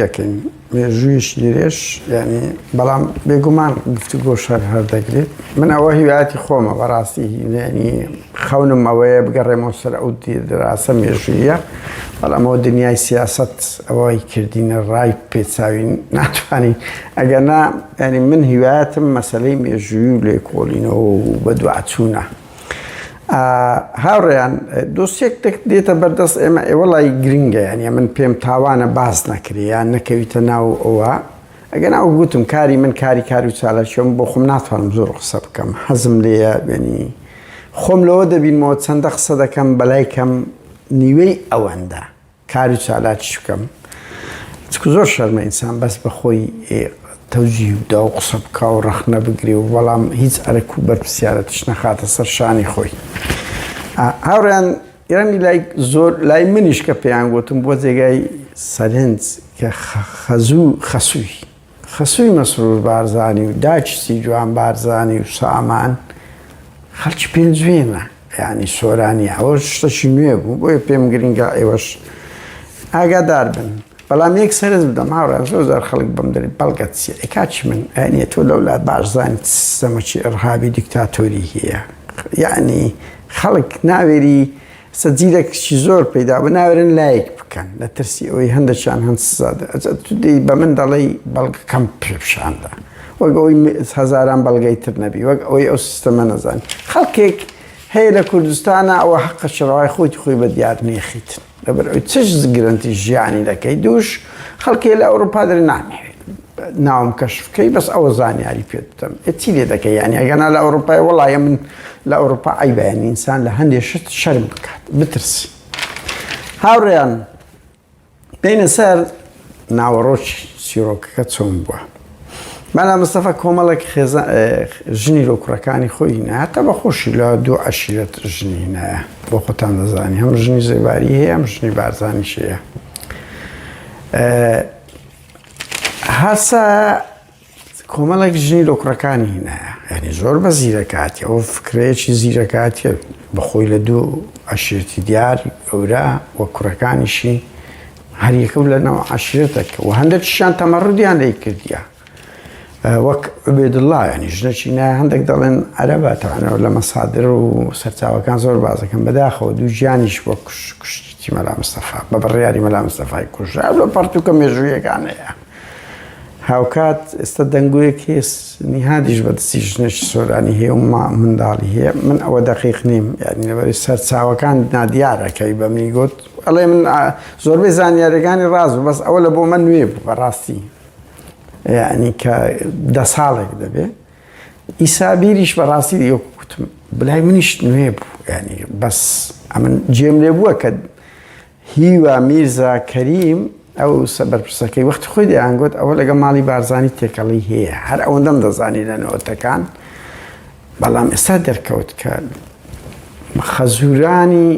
دەکەین مێژوویەکی درێژ یعنی بەڵام بێگومان گفتوگۆش هەر هەر دەگرێت من ئەوە هیوایەتی خۆمە بەڕاستی یعنی خەونم ئەوەیە بگەڕێمەوە سەر ئەو دراسە مێژوویە بەڵام ئەوە دنیای سیاست ئەوەی کردینە ڕای پێچاوین ناتوانین ئەگەر نا یعنی من هیوایەتم مەسلەی مێژووی و لێکۆڵینەوە و بەدواچوونە هاوڕێیان دۆسیەک دێتە بەردەست ئێمە ئێوە لای گرنگە یانە من پێم تاوانە باس نەکرێ یان نەکەویتە ناو ئەوە ئەگەر ئەو گوتم کاری من کاری کاری و چالاکیۆم بۆ خۆم ناتوانم زۆر قسە بکەم حەزم لێیە بێنی خۆم لەوە دەبینمەوە چەندە قسە دەکەم بەلای کەم نیوەی ئەوەندە کار و چالاکیش بکەم چکو زۆر شەرمە ئینسان بەس بە خۆی تەوجیه بدا و قسە بکا و ڕەخنە بگرێ و بەڵام هیچ ئەرک و بەرپرسیارەتیش نەخاتە سەر شانی خۆی. هاوڕێیان ئێرانی لای زۆر لای منیش کە پێیان گوتم بۆ جێگای سەرنج کە خەزوو خەسووی خەسووی مەسرور بارزانی و داکی سیجوان بارزانی و سامان خەڵکی پێنجوێنە یعنی سۆرانی ئەوە شتەکی نوێ بوو بۆیە پێم گرنگە ئێوەش ئاگادار بن بەڵام یەک سەرنج بدەم هاوڕێیان زۆر جار خەڵک بەم دەری بەڵگە چیە ئێ کاکی من ئەنیە تۆ لەولا باشزانی سیستەمەکی ئیرهابی دیکتاتۆری هەیە یعنی خەڵک ناوێری سەجیلێکشی زۆر پەیدا بوو ناوێرن لایک بکەن لە ترسی ئەوەی هەندێکیان هەن سزا ئەجا تو دێی بە من دەڵێی بەڵگەکەم پێ پیشاندە وەک ئەوەی هەزاران بەڵگەی تر نەبی وەک ئەوەی ئەو سیستەمە نەزانی خەڵکێک هەیە لە کوردستانە ئەوە حەقە شڕای خۆی خۆی بە دیار نێخیت لەبەر ئەوی چش گرنتی ژیانی دەکەی دووش خەڵکێ لە ئەوروپا دەرێ نامەوێت ناوم کەشف بکەی بەس ئەوە زانیاری پێت بدەم ئێ چی لێ دەکەی یعنی ئەگەنا لە ئەوروپای وەڵایە من لە ئەوروپا عەیبە یعنی ئینسان لە هەندێ شت شەرم بکات بترسی هاوڕێیان بینە سەر ناوەڕۆکی چیرۆکەکە چۆن بووە مەلا مستەفا کۆمەڵێک خێزان ژنی لۆ کوڕەکانی خۆی هینا هەتا بە خۆشی لە دوو عەشیرەت ژنی هینایە بۆ خۆتان دەزانی هەم ژنی زێباری هەیە هەم ژنی بارزانیش هەیە هەسا کۆمەڵێک ژنی لۆ کوڕەکانی هینایە یعنی زۆر بە زیرەکاتی ئەو فکرەیەکی زیرەکاتیە بەخۆی لە دوو عەشیرەتی دیار گەورە و کوڕەکانیشی هەریەکەو لە ناو عەشیرەتێک و هەندێکیشیان تەمەڕودیان لێی کردیە وەک عوبێدوڵڵا ینی ژنەکی نایە هەندێک دەڵێن عەرەبە تەوانەوە لە مەسادر و سەرچاوەکان زۆر بازەکەن بەداخەوە دوو گیانیش بۆ کوشتی مەلا مستەفا بە بڕیاری مەلا مستەفای کوژرا لە پەڕتووکە مێژوویەکان هەیە هاوکات ئێستا دەنگۆیەک هەیە نیهادیش بە دەستی ژنێکی سۆرانی هەیە و منداڵی هەیە من ئەوە دەقیق نیم یعنی لەبەری سەرچاوەکان نادیارە کەی بە منی گوت ئەڵێ من زۆربەی زانیاریەکانی ڕاست بوو بەس ئەوە لە بۆ من نوێ بوو بەڕاستی یعنی کە دە ساڵێک دەبێ ئیسابیریش بەڕاستی گوتم بلای منیش نوێ بوو یعنی بەس ئەمن جێم لێ بووە کە هیوا میرزا کەریم ئەو بەرپرسەکەی وەختی خۆی دەیانگوت ئەوە لەگەڵ ماڵی بارزانی تێکەڵی هەیە هەر ئەوەندەم دەزانی لە نەوەتەکان بەڵام ئێستا دەرکەوت کە خەزورانی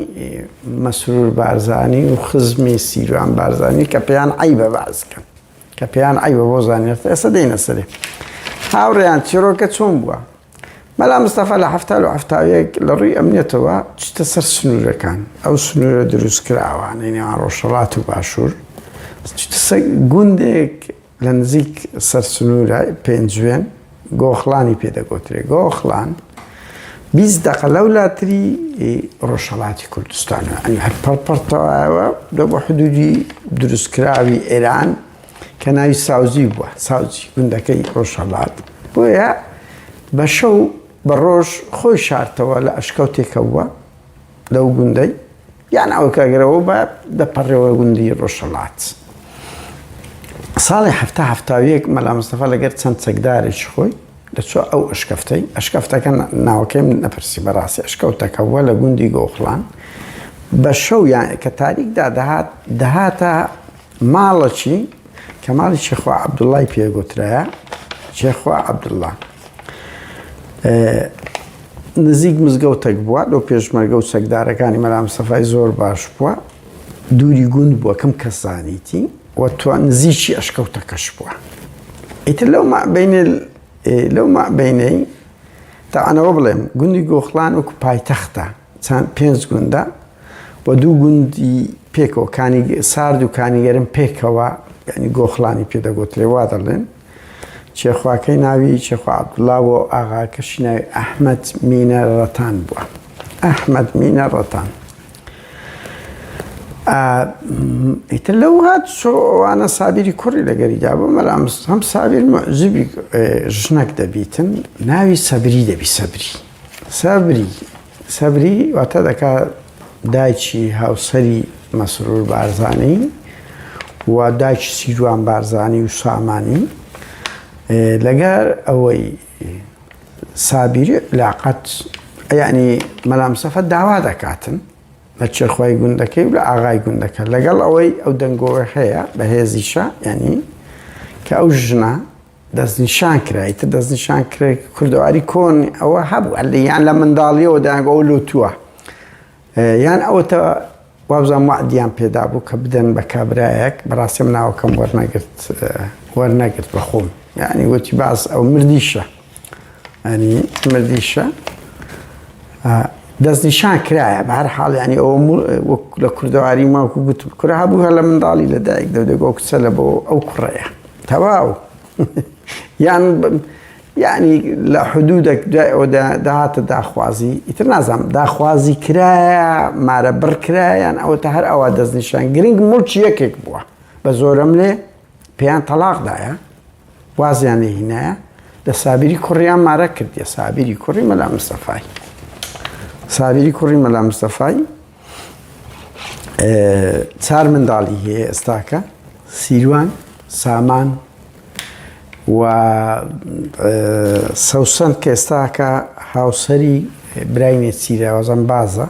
مەسرور بارزانی و خزمی سیروان بارزانی کە پێیان عیبە بازکەن کە پێیان عیبە بۆ زانێت ئێستا دێنە سەرێ هاوڕێیان چیرۆکە چۆن بووە مەلا مستەفا لە 71 لە ڕووی ئەمنیەتەوە چتە سەر سنوورەکان ئەو سنوورە دروستکراوانەی نێوان ڕۆژهەڵات و باشوور چتە سەر گوندێک لە نزیک سەر سنوورە پێنجوێن گۆخڵانی پێ دەگۆترێ گۆخڵان 20 دقە لەو لاتری ڕۆژهەڵاتی کوردستان ئەنی هەر پەڵپەڕتەوە دە بۆ حدودی دروستکراوی ئێران کە ناوی ساوجی بووە ساوجی گوندەکەی ڕۆژهەڵات بۆیە بە شەو بە ڕۆژ خۆی شارتەوە لە ئەشکەوتێکەوە لەو گوندەی یان ئەو کاگرەوە بە دەپەڕێەوە گوندی ڕۆژهەڵات ساڵی هەفتا هەفتاویەک مەلا مستەفا لەگەر چەند چەکدارێکی خۆی دەچوە ئەو ئەشکەفتەی ئەشکەفتەکە ناوەکەیم نەپرسی بەڕاستی ئەشکەوتەکە وە لە گوندی گۆخڵان بە شەو یان کە تاریک دادەهات دەهاتە ماڵەکی کە ماڵی چێخوا عەبدوڵای پێ گوترایە چێخوا عەبدوڵا نزیک مزگەوتێک بووە لەو پێشمەرگە و چەکدارەکانی مەلام سەفای زۆر باش بووە دووری گوند بووە کەم کەسانیتی و تو نزیکی ئەشکەوتەکەش بووە ئیتر لەو مابینێ لەو مابینەی تاانەوە بڵێم گوندی گۆخڵان وەکو پایتەختە چەند پێنج گوندە و دوو گوندی پێکەوە کانی سارد و کانیگەرم پێکەوە. ینی گۆخڵانی پێ دەگوترێ وا دەڵێن چێخواکەی ناوی چێخوا عەبدوڵا بووە و ئاغاکەشی ناوی ئەحمەد مینە ڕەتان بووە. ئەحمەد مینە ڕەتان. ئیتر لەو هات ئەوانە سابیری کوڕی لەگەریدا بوو مەلام هەم سابیر معجبی ژنەک دەبیتن ناوی سەبری دەبی سەبری سەبری سەبری واتە دەکا دایکی هاوسەری مەسرور بارزانی و دایکی سیروان بارزانی و سامانی لەگەر ئەوەی سابیری لاقەت یعنی مەلام سەفە داوا دەکاتن لە چێخوای گوندەکەی و لە ئاغای گوندەکە لەگەڵ ئەوەی ئەو دەنگۆوە هەیە بەهێزیشە یعنی کە ئەو ژنە دەستنیشان کرا ئیتر دەستنیشان کرا کوردەواری کۆن ئەوە هەبوو یان لە منداڵیەوە دەیانگۆ ئەو لوتووە یان ئەوەتە وابزانم وعدیان پێدا بوو کە بدەن بە کابرایەک بەڕاستی من ناوەکەم وەرنەگرت وەرنەگرت بە خۆم یعنی وتی باس ئەو مردیشە ینی مردیشە دەستنیشان کرایە بە هەر حاڵ ینی ئەوە وەک لە کوردەواری ماکو گوتم کورە هەبوو هەر لە منداڵی لە دایک دەودەگۆ کچە لە بۆ ئەو کوڕەیە تەواو یان یعنی لە حدودێک دوای ئەوە داهاتە داخوازی ئیتر نازانم داخوازی کرایە مارە بڕ کرایە یان ئەوە تا هەر ئەوە دەستنیشان گرنگ مڵکی یەکێک بووە بە زۆرەم لێ پێیان تەلاقدایە وازیان لێ هینایە لە سابیری کوڕیان مارە کردیە سابیری کوڕی مەلا مستەفای سابیری کوڕی مەلا مستەفای چار منداڵی هەیە ئێستاکە سیروان سامان و سەوسەن کە ئێستاکە هاوسەری برای نێچیرە وازم بازە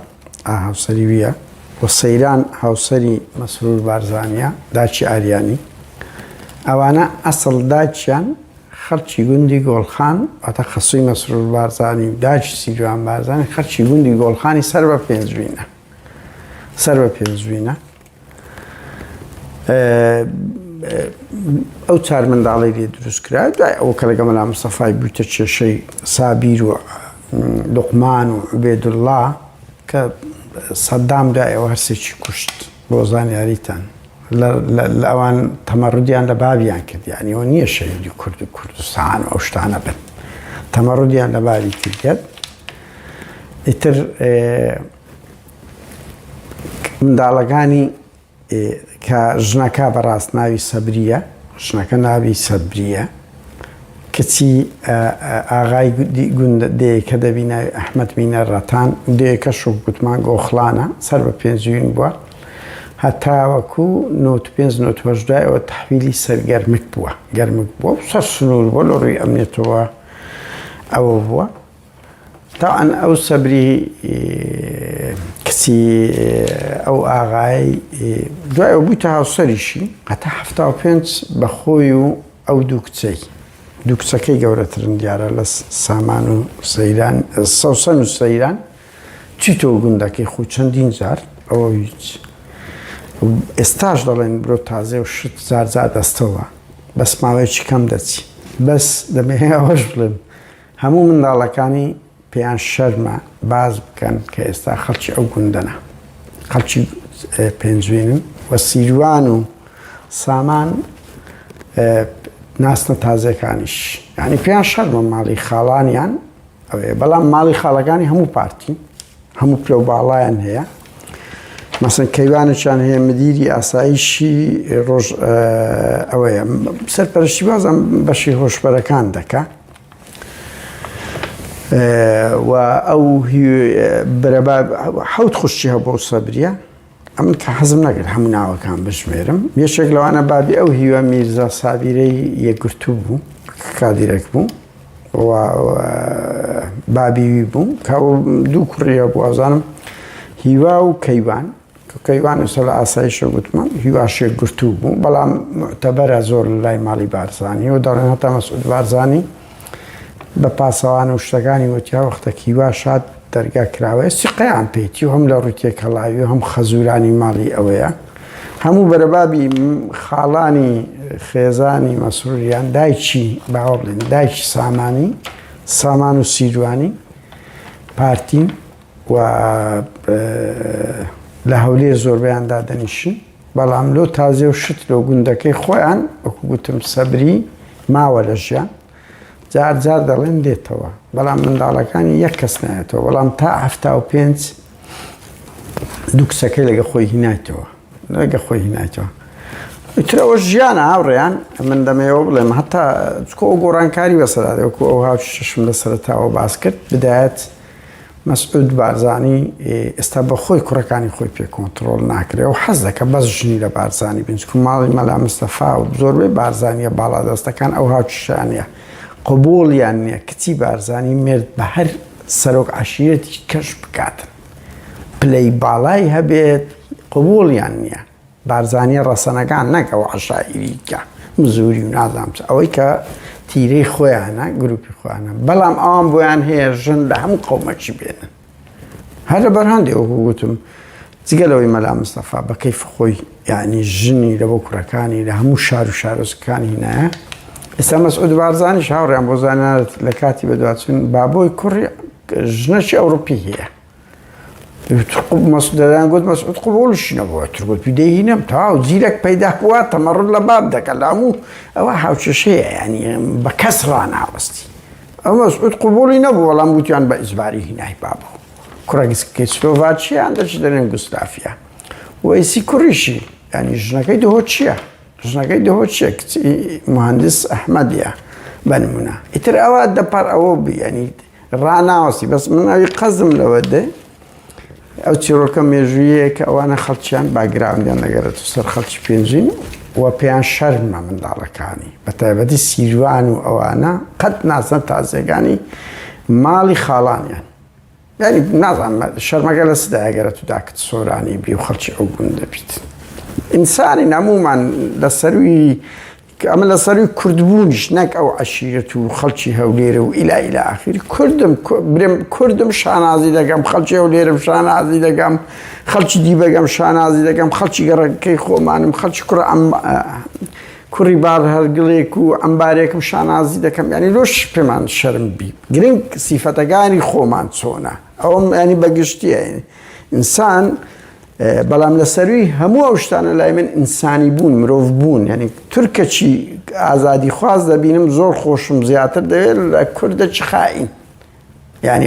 هاوسەری ویە و سەیران هاوسەری مەسرور بارزانە داچی ئاریانی ئەوانە ئەسڵ داچیان خەڵکی گوندی گۆڵخان واتە خەسووی مەسرور بارزانی و داکی سیروان بارزانی خەڵکی گوندی گۆڵخانی سەر بە پێنجوینە سەر بە پێنجوینە ئەو چار منداڵی لێ دروست کرا دوای ئەوە کە لەگە مەلا مستەفای بوویتە کێشەی سابیر و لوقمان و عوبێدوڵڵا کە سەدام دوای ئەوە هەرسێکی کوشت بۆ زانیاریتان لە ئەوان تەمەڕودیان لە بابیان کرد یعنی ئەوە نییە شەهیدی کورد و کوردستان و ئەو شتانە بن تەمەڕودیان لە بابی کردێت ئیتر منداڵەکانی کە ژنەکە بەڕاست ناوی سەبریە ژنەکە ناوی سەبریە کچی ئاغای گوند دێیەکە دەبی ناوی ئەحمەد مینە ڕەتان دێیەکەش وەک گوتمان گۆخڵانە سەر بە پێنجوین بووە هەتاوەکو 95 98 دوای ئەوە تەحویلی سەر گەرمک بووە گەرمک بووە و سەر سنوور بووە لە ڕووی ئەمنیەتەوە ئەوە بووە تاعەن ئەو سەبری کچی ئەو ئاغای دوای ئەو بوویتە هاوسەریشی هەتا 75 بە خۆی و ئەو دوو کچەی دوو کچەکەی گەورەترن دیارە لە سامان و سەیران سەوسەن و سەیران چیتەوە گوندەکەی خۆ چەندین جار ئەوە هیچ ئێستاش دەڵێن برۆ تازێ و شت زارجا دەستەوە بەس ماوەیەکی کەم دەچی بەس دەمەوێ ئەوەش بڵێم هەموو منداڵەکانی پێیان شەرمە باس بکەن کە ئێستا خەڵکی ئەو گوندەنە خەڵکی پێنجوێنن و سیروان و سامان ناسنە تازەکانیش ینی پێیان شەرمە ماڵی خاڵانیان ئەوەیە بەڵام ماڵی خاڵەکانی هەموو پارتی هەموو پلە و باڵایان هەیە مەسن کەیوانێکیان هەیە مدیری ئاسایشی ڕۆژ ئەوەیە سەرپەرشتی بازم بەشی هۆشبەرەکان دەکا و ئەو برەبا حەوت خوشکی هەبوو سەبریە ئەمن کە حەزم نەکرد هەموو ناوەکان بژمێرم یەکێک لەوانە بابی ئەو هیوا میرزا سابیرەی یەکگرتوو بوو کادیرێک بوو و بابی وی بوو کە دوو کوڕیە بوو ئەزانم هیوا و کەیوان کە کەیوان ئێستا لە ئاسایشە گوتمان هیواش یەکگرتوو بوو بەڵام معتەبەرە زۆر لە لای ماڵی بارزانی و دەڵێن هەتا مەسعود بارزانی بە پاسەوان و شتەکانی وتیا وەختە هیوا شاد دەرگا کراوەیە سیقەیان پێیتی و هەم لە ڕووی تێکەڵاوی و هەم خەزورانی ماڵی ئەوەیە هەموو بەرەبابی خاڵانی خێزانی مەسروریان دایکی باوە بڵێن دایکی سامانی سامان و سیروانی پارتین و لە هەولێر زۆربەیان دادەنیشن. بەڵام لۆ تازێ و شت لۆ گوندەکەی خۆیان وەکو گوتم سەبری ماوە لە ژیان جار جار دەڵێن دێتەوە بەڵام منداڵەکانی یەک کەس نایەتەوە بەڵام تا 75 دوو کچەکەی لەگە خۆی هینایتەوە لەگە خۆی هینایتەوە ئیترەوە ژیانە هاوڕێیان من دەمەوە بڵێم هەتا چکۆ ئەو گۆڕانکاری بەسەرا وەکو ئەو هاوشم لە سەرتاوە باس کرد بدایەت مەسعود بارزانی ئێستا بە خۆی کوڕەکانی خۆی پێ کۆنتڕۆڵ ناکرێ و حەز دەکە بەس ژنی لە بارزانی بن چکو ماڵی مەلا مستەفا و زۆربەی بارزانیە باڵادەستەکان ئەو هاوکیشانە قبوڵیان نییە کچی بارزانی مێرد بە هەر سەرۆک عەشیرەتی کەش بکاتن پلەی باڵای هەبێت قبوڵیان نییە بارزانیە ڕەسەنەکان نەک ئەو عەشائیری کە مزوری و نازانم چ ئەوەی کە تیرەی خۆیانە گروپی خۆیانە بەڵام ئەوان بۆیان هەیە ژن لە هەموو قەومەکی بێنن هەر لەبەر هەندێ وەکو گوتم جگە لەوەی مەلا مستەفا بە کەیف خۆی یعنی ژنی لە بۆ کوڕەکانی لە هەموو شار و شارۆچکەکانی هینایە ئێستا مەسعود بارزانیش هاوڕێیان بۆ زانیارت لە کاتی بەدواچوون بابۆی کوڕی ژنەکی ئەوروپی هەیە دەیان گوت مەسعود قبوڵیشی نەبووە تر گوت دەیهینم تەواو زیرەک پەیدا بووە تەمەڕ لە باب دەکە لە هەموو ئەوە هاوکێشەیە ینی بە کەس ڕاناوەستی ئەو مەسعود قبوڵی نەبوو بەڵام گوتیان بە ئیجباری هینای بابۆ کوڕەگسکەی سلۆڤاکیان دەچ دەرێن گوستافیا وەیسی کوڕیشی ینی ژنەکەی دهۆچیە ژنەکەی دهۆچیە کچی مهندس ئەحمەدیە بە نمونە ئیتر ئەوە دەپەڕ ئەوە بوو ینی ڕاناوەستی بەس من ئەوی قەزم لەوە دێ ئەو چیرۆکە مێژوویەیە کە ئەوانە خەڵکیان باگراوندیان دەگەرێت و سەر خەڵکی پێنجین و پێیان شەرمە منداڵەکانی بە تایبەتی سیروان و ئەوانە قەت ناسن تازیەکانی ماڵی خاڵانیان یعنی نازانم شەرمەکە لە سدا ئەگەرە تو داکت سۆرانی بی و خەڵکی ئەو گوندە بیت ئینسانی هەموومان لە سەروی کە ئەمە لە سەروی کوردبوونیش نەک ئەو عەشیرەت و خەڵکی هەولێرە و ئیلا ئیلا ئاخیر کوردم برێم کوردم شانازی دەکەم خەڵکی هەولێرم شانازی دەکەم خەڵکی دیبەگەم شانازی دەکەم خەڵکی گەڕەکەی خۆمانم خەڵکی کوڕ ئەم کوڕی بار هەرگڵێک و ئەمبارێکم شانازی دەکەم ینی لۆش پێمان شەرم بی گرنگ سیفەتەکانی خۆمان چۆنە ئەوم ینی بەگشتیە ئینسان بەڵام لە سەروی هەموو ئەو شتانە لای من ئینسانی بوون مرۆڤ بوون یعنی تورکەچی ئازادی خواز دەبینم زۆر خۆشم زیاتر دەوێت لە کوردە چ خائین یعنی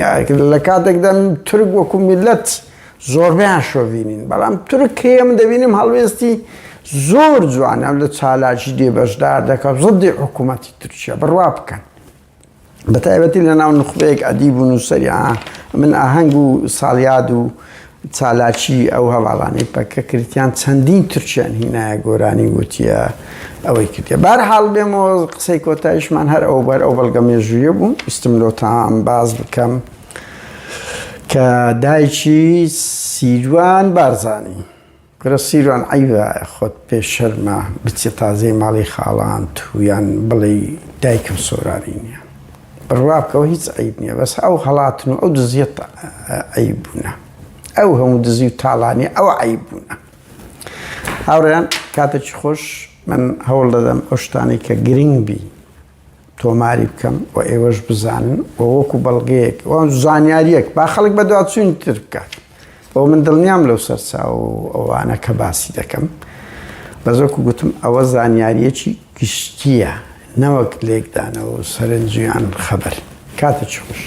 لە کاتێکدا تورک وەکو میلەت زۆربیان شۆڤینین بەڵام تورک هەیە من دەبینم هەڵوێستی زۆر جوانە لە چالاکی دێ بەشدار دەکات زدی حکوومەتی تورکیا بڕوا بکەن بە تایبەتی لە ناو نوخبەیەک ئەدیب و نووسەری من ئاهەنگ و ساڵیاد و چالاکی ئەو هەواڵانەی پەکە کردیان چەندین تورکیان هینایە گۆرانی وتیە ئەوەی کردیە بار حاڵ بێمەوە قسەی کۆتاییشمان هەر ئەو بەر ئەو بەڵگە مێژوویە بوو ئیستم لۆتان باز بکەم کە دایکی سیروان بارزانی کورە سیروان عەیبە خۆت پێ شەرمە بچیە تازەی ماڵی خاڵانت و یان بڵێی دایکم سۆرانی نییە بڕوا بکەوە هیچ عیب نییە بەس ئەو هەڵاتن و ئەو دزیەت عیب بوونە ئەو هەموو دزی و تاڵانی ئەو عیب بوونە هاوڕێیان کاتێکی خۆش من هەوڵ دەدەم ئەو شتانەی کە گرنگ بی تۆماری بکەم و ئێوەش بزانن و وەکو بەڵگەیەک و زانیاریەک با خەڵک بەدواچوونی تر بکات ئەو من دڵنیام لەو سەرچاو و ئەوانە کە باسی دەکەم بەس وەکو گوتم ئەوە زانیاریەکی گشتیە نەوەک لێکدانەوە و سەرنجیان خەبەر کاتێکی خۆش.